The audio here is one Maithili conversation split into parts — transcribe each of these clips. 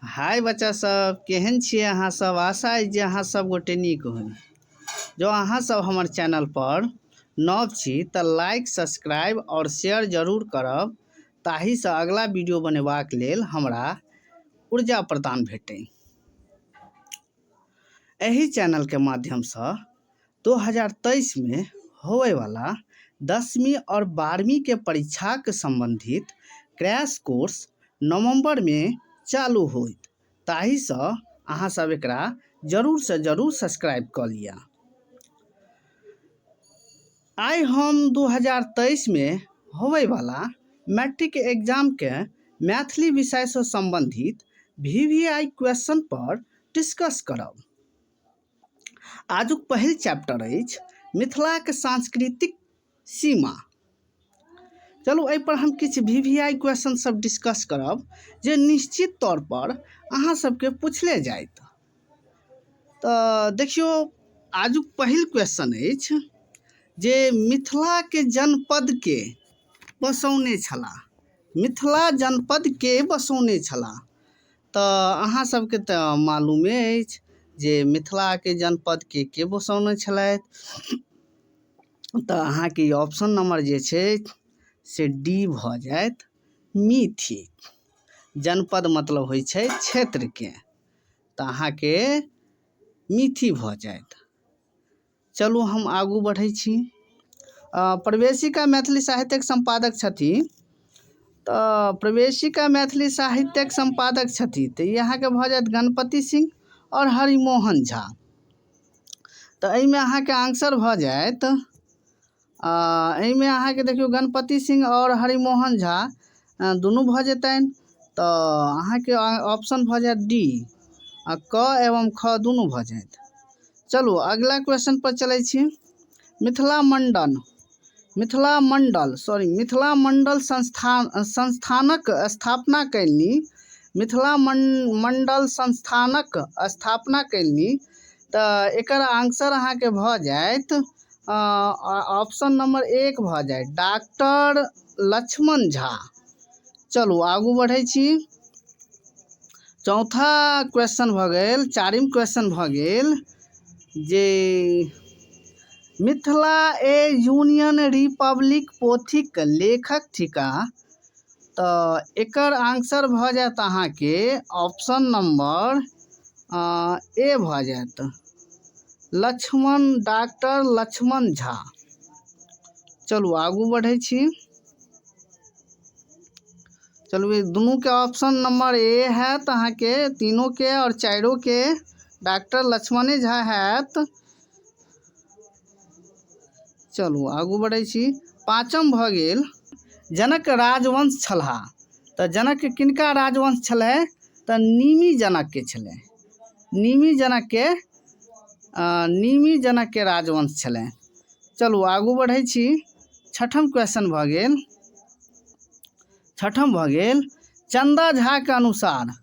हाय बच्चा सब, केहन छियै अहाँ सब? आशा अछि जे अहाँ सब गोटे नीक होइ। जँ अहाँ सब हमर चैनल पर नव छी तऽ लाइक, सब्सक्राइब और शेयर जरूर करब, ताहिसँ अगला वीडियो बनेबाक लेल हमरा ऊर्जा प्रदान भेटै। एहि चैनल के माध्यमसँ 2023 में होबयवला 10वीं और 12वीं के परीक्षाक संबंधित क्रैश कोर्स नवंबर में चालू होयत, ताहिसँ अहाँ सब एकरा जरूर से जरूर सब्सक्राइब कऽ लिअ। आइ हम 2023 में होबयवला मैट्रिक एग्जाम के मैथिली विषयसँ संबंधित VVI question पर डिस्कस करब। आजुक पहिल चैप्टर अछि मिथिलाक सांस्कृतिक सीमा। चलू एहि पर हम किछु VVI question सब डिस्कस करब जे निश्चित तौर पर अहाँ सबके पूछले जायत। तऽ देखियौ, आजुक पहिल क्वेश्चन अछि जे मिथिलाके जनपदके बसौने छलाह, मिथिला जनपदके बसौने छलाह। तऽ अहाँ सबके तऽ मालूमे अछि जे मिथिलाके जनपदके के बसौने छलथि। तऽ अहाँके ई ऑप्शन नंबर जे छै से डी भऽ जायत, मिथि। जनपद मतलब होइ छै क्षेत्रके, तऽ अहाँके मिथि भऽ जायत। चलू हम आगू बढ़ै छी। प्रवेशिका मैथिली साहित्यक सम्पादक छथिन, तऽ प्रवेशिका मैथिली साहित्यक सम्पादक छथिन तऽ ई अहाँके भऽ जायत गणपति सिंह आओर हरिमोहन झा। तऽ एहिमे अहाँके आंसर भऽ जायत, एहिमे अहाँके देखियौ गणपति सिंह आओर हरिमोहन झा दुनू भऽ जेतनि, तऽ अहाँके ऑप्शन भऽ जायत डी, आ क एवं ख दुनू भऽ जायत। चलू अगला क्वेश्चन पर चलै छी। मिथिला मंडल, मिथिला मंडल सॉरी मिथिला मंडल संस्थान संस्थानक स्थापना कयलनि, मिथिला मंडल संस्थानक स्थापना कयलनि। तऽ एकर आंसर अहाँके भऽ जायत ऑप्शन नंबर 1 भऽ जायत, डॉक्टर लक्ष्मण झा। चलू आगू बढ़ै छी। चौथा क्वेश्चन भऽ गेल, चारिम क्वेश्चन भऽ गेल जे मिथिला ए यूनियन रिपब्लिक पोथीक लेखक थिका। तऽ एकर आंसर भऽ जायत अहाँके ऑप्शन नंबर ए भऽ जायत, लक्ष्मण, डॉक्टर लक्ष्मण झा। चलू आगू बढ़ै छी। चलू ई दुनू के ऑप्शन नंबर ए हैत अहाँके, तीनों के और चारों के डॉक्टर लक्ष्मणे झा हैत। चलू आगू बढ़ै छी। पाँचम भऽ गेल जनक राजवंश छलाह। तऽ जनक किनका राजवंश छलै? तऽ निमि जनक के छलै, निमि जनक के, निमि जनक के राजवंश छलै। चलू आगू बढ़ै छी। छठम क्वेश्चन भऽ गेल, छठम भऽ गेल चंदा झा के अनुसार,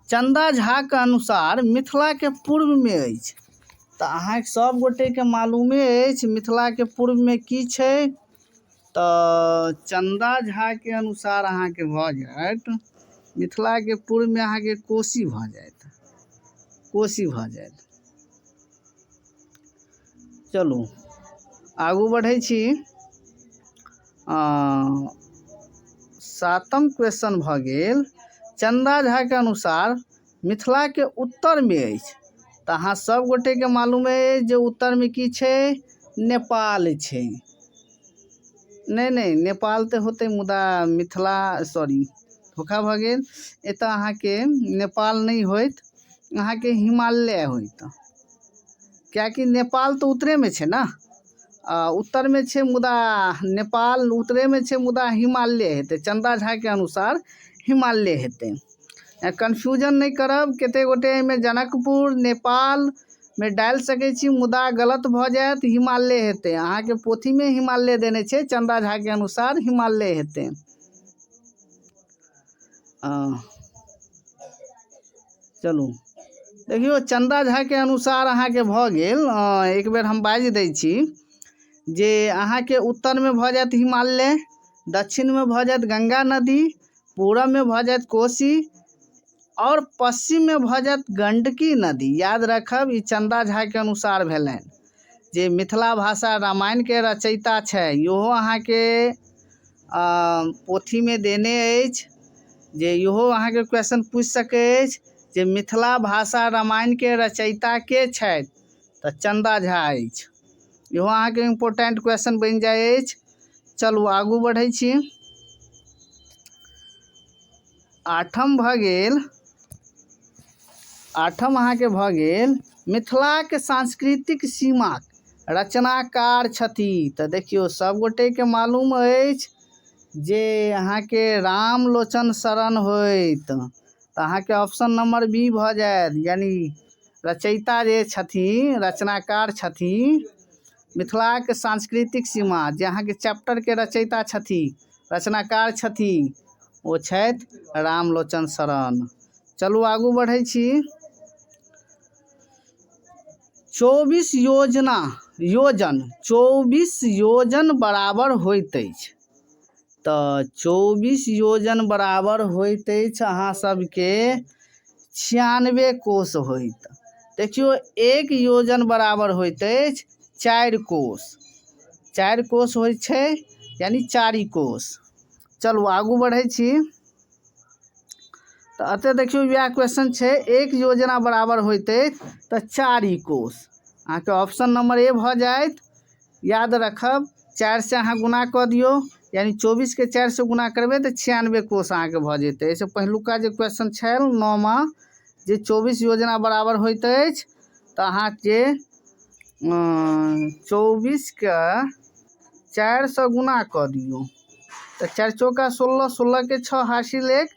चंदा झा के अनुसार मिथिला के पूर्व में अछि। तऽ अहाँके सब गोटे के मालूमे अछि मिथिला के पूर्व में की छै। तऽ चंदा झा के अनुसार अहाँके भऽ जायत मिथिला के पूर्व में अहाँके कोसी भऽ जायत, कोसी भऽ जायत। चलू आगू बढ़ै छी। सातम क्वेश्चन भऽ गेल चंदा झा के अनुसार मिथिला के उत्तर में अछि। तऽ अहाँ सब गोटे के मालूम अछि जे उत्तर में की छै? नेपाल छै। नहि नहि नेपाल तऽ होतै, मुदा मिथिला सॉरी धोखा भऽ गेल, एतऽ अहाँके नेपाल नहि होइत, अहाँके हिमालय होइत, किएकि नेपाल तऽ उत्तरेमे छै ने, उत्तरमे छै, मुदा नेपाल उत्तरेमे छै, मुदा हिमालय हेतै। चंदा झा के अनुसार हिमालय हेतै। कन्फ्यूजन नहि करब, कते गोटे एहिमे जनकपुर नेपाल मे डालि सकै छी, मुदा गलत भऽ जायत, हिमालय हेतै। अहाँके पोथीमे हिमालय देने छै, चंदा झा के अनुसार हिमालय हेतै। चलू देखियौ चंदा झा के अनुसार अहाँके भऽ गेल। एक बेर हम बाजि दै छी जे अहाँके उत्तरमे भऽ जायत हिमालय, दक्षिणमे भऽ जायत गंगा नदी, पूरबमे भऽ जायत कोसी, आओर पश्चिममे भऽ जायत गंडकी नदी। याद रखब, ई चंदा झाके अनुसार भेलनि जे मिथिला भाषा रामायणके रचयिता छै। इहो अहाँके पोथीमे देने अछि जे इहो अहाँके क्वेश्चन पूछि सकै अछि जे मिथिला भाषा रामायणके रचयिता के छथि, तऽ चंदा झा अछि। इहो अहाँके इम्पोर्टेंट क्वेश्चन बनि जाइ अछि। चलू आगू बढ़ै छी। आठम भऽ गेल, आठम अहाँके भऽ गेल मिथिलाके सांस्कृतिक सीमाक रचनाकार छथि। तऽ देखियौ, सब गोटेके मालूम अछि जे अहाँके रामलोचन शरण होइत, तऽ अहाँके ऑप्शन नंबर बी भऽ जायत, यानी रचयिता जे छथिन, रचनाकार छथिन मिथिलाके सांस्कृतिक सीमा, जे अहाँके चैप्टरके रचयिता छथिन, रचनाकार छथिन, ओ छथि रामलोचन शरण। चलू आगू बढ़ै छी। 24 योजना योजन 24 योजन बराबर होइत अछि। तऽ 24 योजन बराबर होइत अछि अहाँ सबके 96 कोस होइत। देखियौ, एक योजन बराबर होइत अछि 4 कोस, 4 कोस होइ छै, यानी 4 कोस। चलू आगू बढ़ै छी। तऽ एतऽ देखियौ, वएह क्वेश्चन छै, एक योजना बराबर होइत अछि तऽ 4 कोस, अहाँके ऑप्शन नंबर ए भऽ जायत। याद रखब, 4 से अहाँ गुणा कऽ दियौ, यानी 24 के 4 से गुणा करबै तऽ 96 कोस अहाँके भऽ जेतै। एहिसँ पहिलुका जे क्वेश्चन छल 9मा, जे 24 योजना बराबर होइत अछि, तऽ अहाँके 24 के 4 से गुणा कऽ दियौ तऽ 4 चौका 16, 16 के 6 हासिल 1,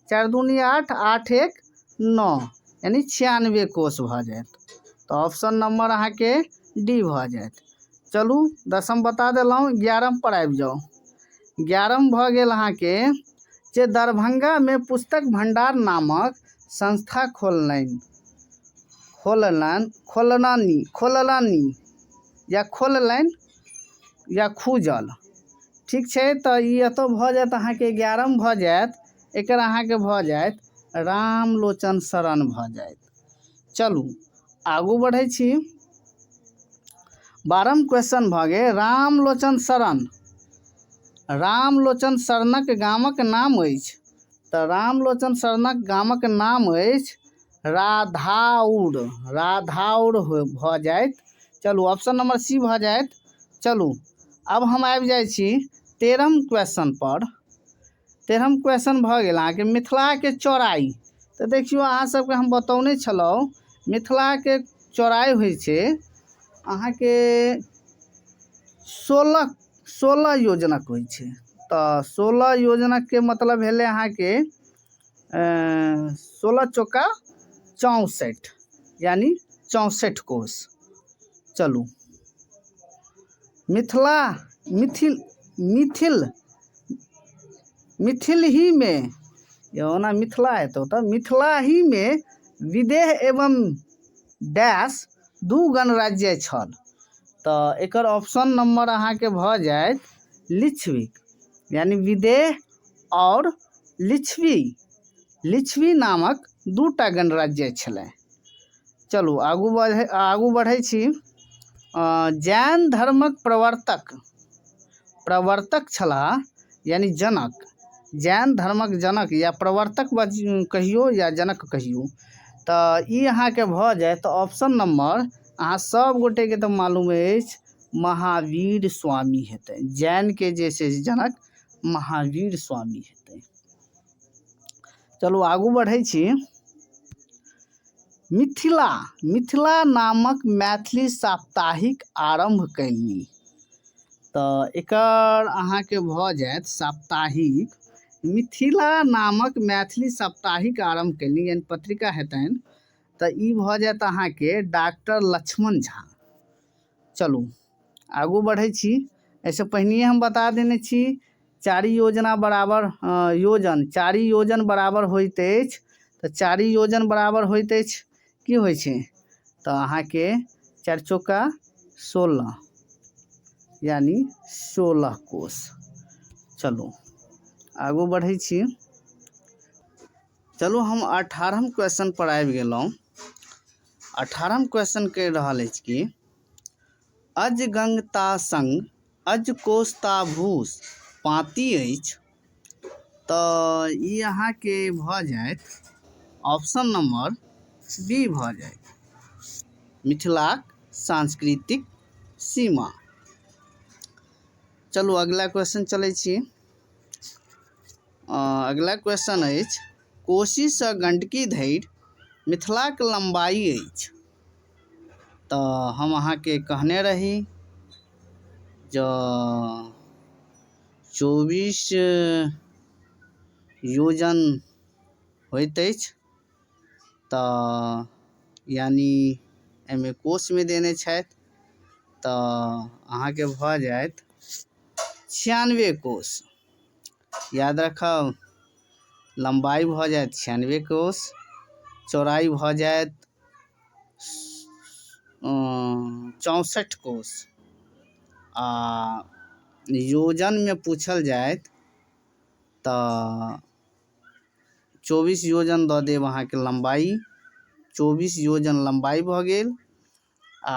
4 दूनी 8, 8 1 9, यानी 96 कोस भऽ जायत। तऽ ऑप्शन नंबर अहाँके डी भऽ जायत। चलू दसम बता देलहुँ, 11 पर आबि जाउ। 11 भऽ गेल अहाँके जे दरभंगामे पुस्तक भंडार नामक संस्था खोललनि, खोललनि, खोललनि, खोललनि या खोललनि या खुजल, ठीक छै। तऽ ई एतऽ भऽ जायत अहाँके 11 भऽ जायत, एकर अहाँके भऽ जायत रामलोचन शरण भऽ जायत। चलू आगू बढ़ै छी। 12म क्वेश्चन भऽ गेल रामलोचन शरण। रामलोचन शरणक गामक नाम अछि। तऽ रामलोचन शरणक गामक नाम अछि राधाउर, राधाउर भऽ जायत। चलू ऑप्शन नंबर सी भऽ जायत। चलू अब हम आबि जाइ छी 13म क्वेश्चन पर। 13म क्वेश्चन भऽ गेल अहाँके मिथिलाके चौड़ाई। तऽ देखियौ, अहाँ सबके हम बतौने छलहुँ मिथिलाके चौड़ाई होइ छै अहाँके 16 योजनक होइ छै। तऽ 16 योजनकके मतलब भेलै अहाँके 16 चौका 64, यानी 64 कोस। चलू मिथिला मिथिल मिथिल मिथिल ही में, ओना मिथिला हेतौ तऽ मिथिला ही में विदेह एवं डैश 2 गणराज्य छल। तऽ एकर ऑप्शन नंबर अहाँके भऽ जायत लिच्छवी, यानी विदेह और लिच्छवी, लिच्छवी नामक 2टा गणराज्य छलै। चलू आगू बढ़ै छी। जैन धर्मक प्रवर्तक छलाह यानी जनक, जैन धर्मक जनक या प्रवर्तक कहियौ या जनक कहियौ, तऽ ई अहाँके भऽ जायत। तऽ ऑप्शन नंबर अहाँ सब गोटेके तऽ मालूम अछि महावीर स्वामी हेतै, जैन के जे छै जनक महावीर स्वामी हेतै। चलू आगू बढ़ै छी। मिथिला, मिथिला नामक मैथिली साप्ताहिक आरंभ कयलनि। तऽ एकर अहाँके भऽ जायत साप्ताहिक मिथिला नामक मैथिली साप्ताहिक आरंभ कयलनि, यानी पत्रिका हेतनि। तऽ ई भऽ जायत अहाँके डॉक्टर लक्ष्मण झा। चलू आगू बढ़ै छी। एहिसँ पहिनहिए हम बता देने छी 4 योजना बराबर योजन, 4 योजन बराबर होइत अछि। तऽ 4 योजन बराबर होइत अछि की होइ छै, तऽ अहाँके 4 चौका 16, यानी 16 कोस। चलू आगू बढ़ै छी। चलू हम 18म क्वेश्चन पर आबि गेलहुँ। 18म क्वेश्चन कहि रहल अछि कि अजगंगता संग अजकोस्ता भूस पाँति अछि। तऽ ई अहाँके भऽ जायत ऑप्शन नंबर बी भऽ जायत, मिथिलाक सांस्कृतिक सीमा। चलू अगिला क्वेश्चन चलै छी। अगिला क्वेश्चन अछि, कोशीसँ गंडकी धरि मिथिलाक लम्बाई अछि। तऽ हम अहाँके कहने रही जँ 24 योजन होइत अछि तऽ यानी एहिमे कोशमे देने छथि, तऽ अहाँके भऽ जायत 96 कोश। याद रखब, लम्बाई भऽ जायत 96 कोश, चौड़ाई भऽ जायत 64 कोश, आ योजनमे पूछल जायत तऽ 24 योजन दऽ देब अहाँके लम्बाई, 24 योजन लम्बाई भऽ गेल, आ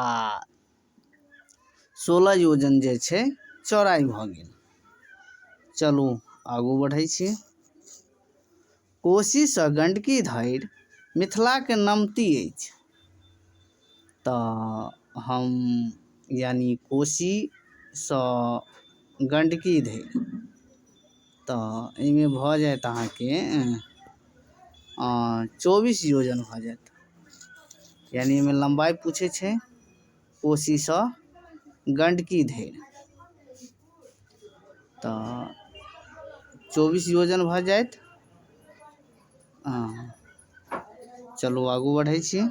16 योजन जे छै चौड़ाई भऽ गेल। चलू आगू बढ़ै छी। कोशीसँ गंडकी धरि मिथिलाके नमती अछि। तऽ हम यानी कोशीसँ गंडकी धरि, तऽ एहिमे भऽ जायत अहाँके 24 योजन भऽ जायत। यानी एहिमे लम्बाई पूछै छै कोशीसँ गंडकी धरि, तऽ 24 योजन भऽ जायत। चलू आगू बढ़ै छी।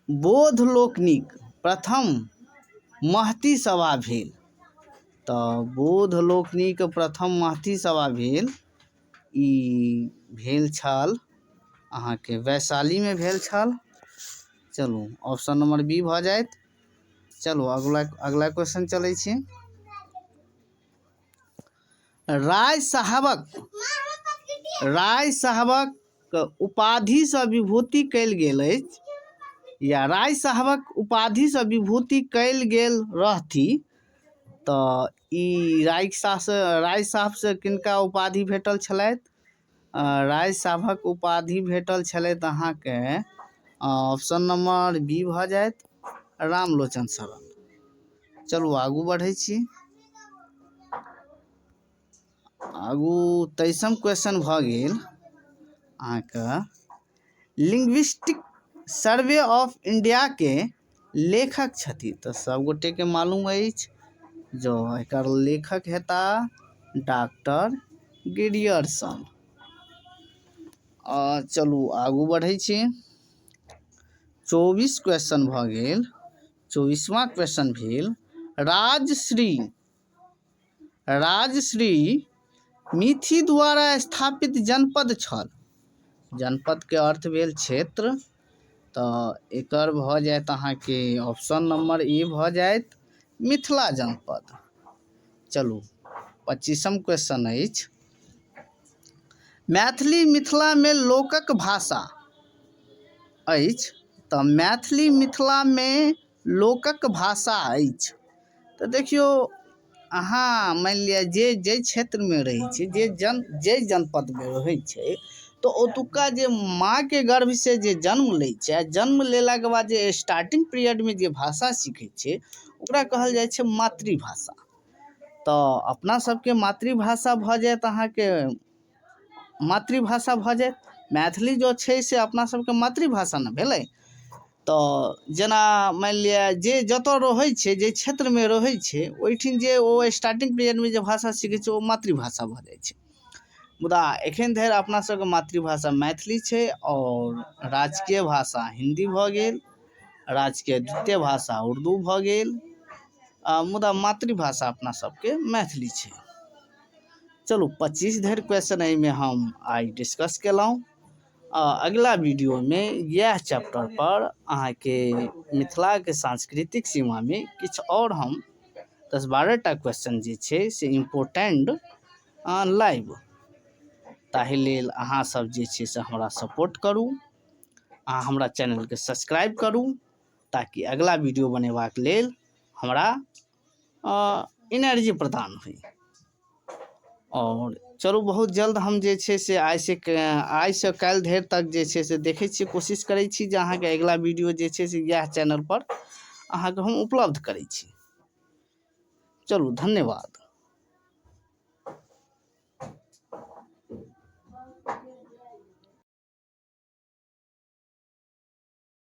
बोध लोकनिक प्रथम महती सभा भेल। तऽ बोध लोकनिक प्रथम महती सभा भेल, ई भेल छल अहाँके वैशालीमे भेल छल। चलू ऑप्शन नंबर बी भऽ जायत। चलू अगला अगला क्वेश्चन चलै छी। राय साहबक उपाधिसँ विभूति कयल गेल अछि, या राय साहबक उपाधिसँ विभूति कयल गेल रहथि। तऽ ई राय साहबसँ किनका उपाधि भेटल छलथि? राय साहबक उपाधि भेटल छलथि अहाँके ऑप्शन नंबर बी भऽ जायत, रामलोचन शरण। चलू आगू बढ़ै छी। आगू 23म क्वेश्चन भऽ गेल अहाँके, लिंग्विस्टिक सर्वे ऑफ इंडिया के लेखक छथि। तऽ सब गोटे के मालूम अछि जो एकर लेखक हेता डॉक्टर ग्रियर्सन। चलू आगू बढ़ै छी। 24 क्वेश्चन भऽ गेल। 24वां क्वेश्चन भेल, राजश्री मिथि द्वारा स्थापित जनपद छल। जनपद के अर्थ भेल क्षेत्र। तऽ एकर भऽ जायत अहाँके ऑप्शन नंबर ए भऽ जायत, मिथिला जनपद। चलू 25म क्वेश्चन अछि, मैथिली मिथिला में लोकक भाषा अछि। तऽ मैथिली मिथिला में लोकक भाषा अछि। तऽ देखियौ अहाँ मानि लिअ जे जाहि क्षेत्रमे रहै छै, जे जनपदमे रहै छै, तऽ ओतुका जे माँके गर्भसँ जे जन्म लै छै, आ जन्म लेलाके बाद जे स्टार्टिंग पीरियडमे जे भाषा सीखै छै, ओकरा कहल जाइ छै मातृभाषा। तऽ अपना सबके मातृभाषा भऽ जायत अहाँके, मातृभाषा भऽ जायत मैथिली जो छै से अपना सबके मातृभाषा ने भेलै। तऽ जेना मानि लिअ जे जतऽ रहै छै, जे क्षेत्रमे रहै छै, ओहिठिन जे ओ स्टार्टिंग पीरियडमे जे भाषा सीखै छै ओ मातृभाषा भऽ जाइ छै। मुदा एखन धरि अपना सबके मातृभाषा मैथिली छै, आओर राजकीय भाषा हिन्दी भऽ गेल, राजकीय द्वितीय भाषा उर्दू भऽ गेल, मुदा मातृभाषा अपना सबके मैथिली छै। चलू 25 धरि क्वेश्चन एहिमे हम आइ डिस्कस केलहुँ। अगिला वीडियोमे इएह चैप्टर पर अहाँके मिथिलाके सांस्कृतिक सीमामे किछु आओर हम 10-12 टा क्वेश्चन जे छै से इम्पोर्टेंट लाइव। ताहि लेल अहाँ सब जे छै से हमरा सपोर्ट करू, अहाँ हमरा चैनलके सब्सक्राइब करू, ताकि अगला वीडियो बनेबाक लेल हमरा एनर्जी प्रदान होइ। आओर चलू, बहुत जल्द हम जे छै से आइसँ काल्हि धरि तक जे छै से देखै छियै, कोशिश करै छी जे अहाँके अगिला वीडियो जे छै से इएह चैनलपर अहाँके हम उपलब्ध करै छी। चलू, धन्यवाद।